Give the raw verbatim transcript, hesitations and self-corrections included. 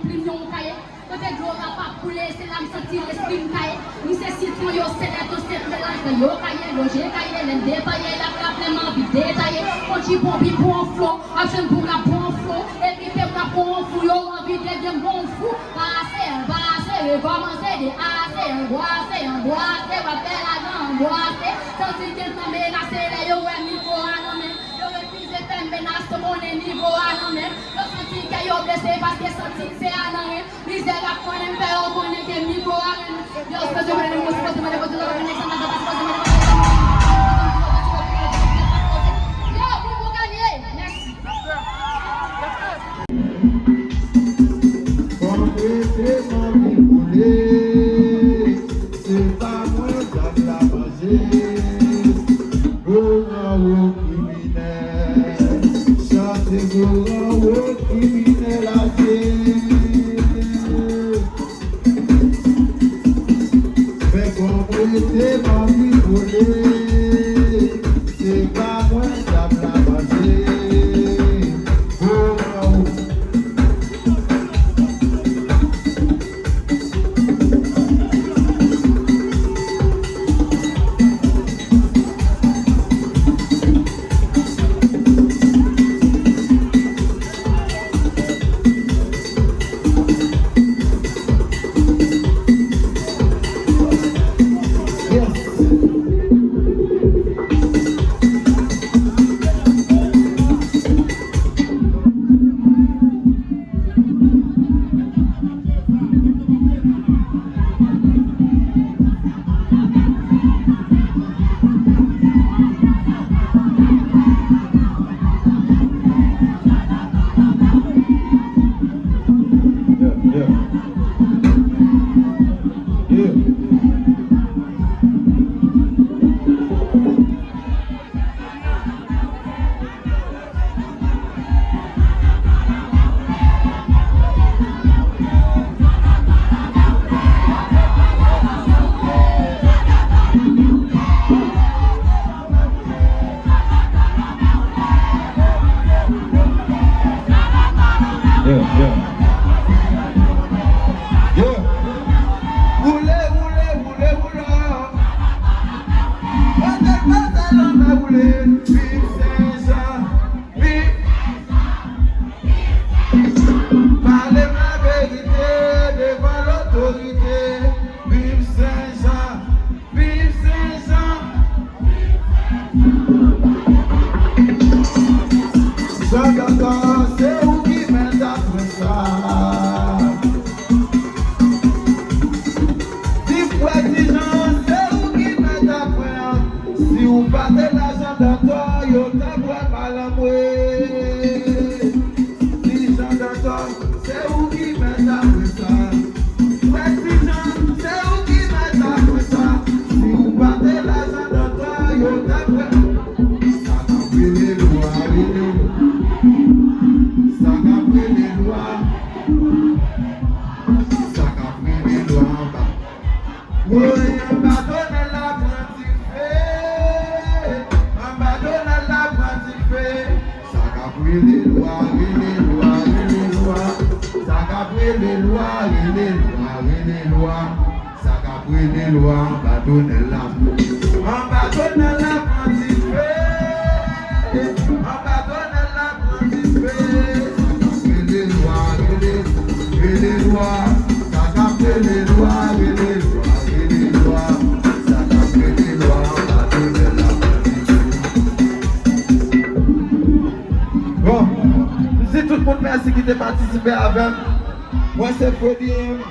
Plim yon kaye, kote dlo rap ap koule, se la m santi lespri m kaye. M se sitwon yo, se lèt yo, se melanj yo kaye, loje kaye, lè m detaye, y ap rap lè m anvi detaye. Konji bon bit pou yon flo, ap jwenn pou rap pou yon flo, epi te m rap pou yon fou, yo anvi devyen m bon fou. Pase, pase, rekòmanse de ase, anbwase, anbwase, w ap fè lajan, anbwase. Santi gen tan menase, lè yo wè mikwo a nan men, yo refize fè menas, konprann nivo a nan men. Yo santi kè yo blese, paske santi se a nan ren. Mizè rap konnen m fè yo konnen ke mikwo a ren. Yo sipoze mande, nou sipoze mande, poze yo konnen sa n ap fè, pa sipoze mande, poze yo konnen. Yo, pou, pou ganye. Mèsi. Fò m rete, m anvi boule. Se pa mwen zam la manje. Gwo anwo kriminèl. Chante gwo anwo kriminèl aje. Men kòm rete m anvi vole, se pa mwen zam la manje. Gwo anwo. Yeah, yeah. Yeah. Yeah, yeah. Yeah. Woule, woule, woule, woule. Mwen te pase lanmè woule, viv Sen Jan, viv. Pale m laverite devan lotorite, viv Sen Jan, viv Sen Jan. Jan Dantò, se ou ki mèt apre sa. Di frè Ti Jan, se ou ki mèt apre an. Si w pa te la Jan Dantò, yo t ap wè mal anmwe. Ti Jan Dantò, se ou ki mèt apre sa. Frè Ti Jan, se ou ki mèt apre sa. Si w pa te la Jan Dantò, yo t ap wè. Sa k ap rele lwa, rele. Sa k ap rele lwa. Sa k ap rele lwa anba. Woy, anba tonèl la pran dife. Anba tonèl la pran dife. Sa k ap rele lwa, rele lwa, rele lwa. Sa k ap rele lwa, rele lwa, rele lwa. Sa k ap rele lwa anba tonèl la. Anba tonèl la pran dife. Anba tonèl la pran dife. Sa k ap rele lwa, rele, rele lwa. Sa k ap rele lwa, rele lwa, rele lwa. Sa k ap rele lwa anba tonèl la pran dife. Bon, m di tout moun mèsi ki te patisipe avè m. Mwen se Fredy M.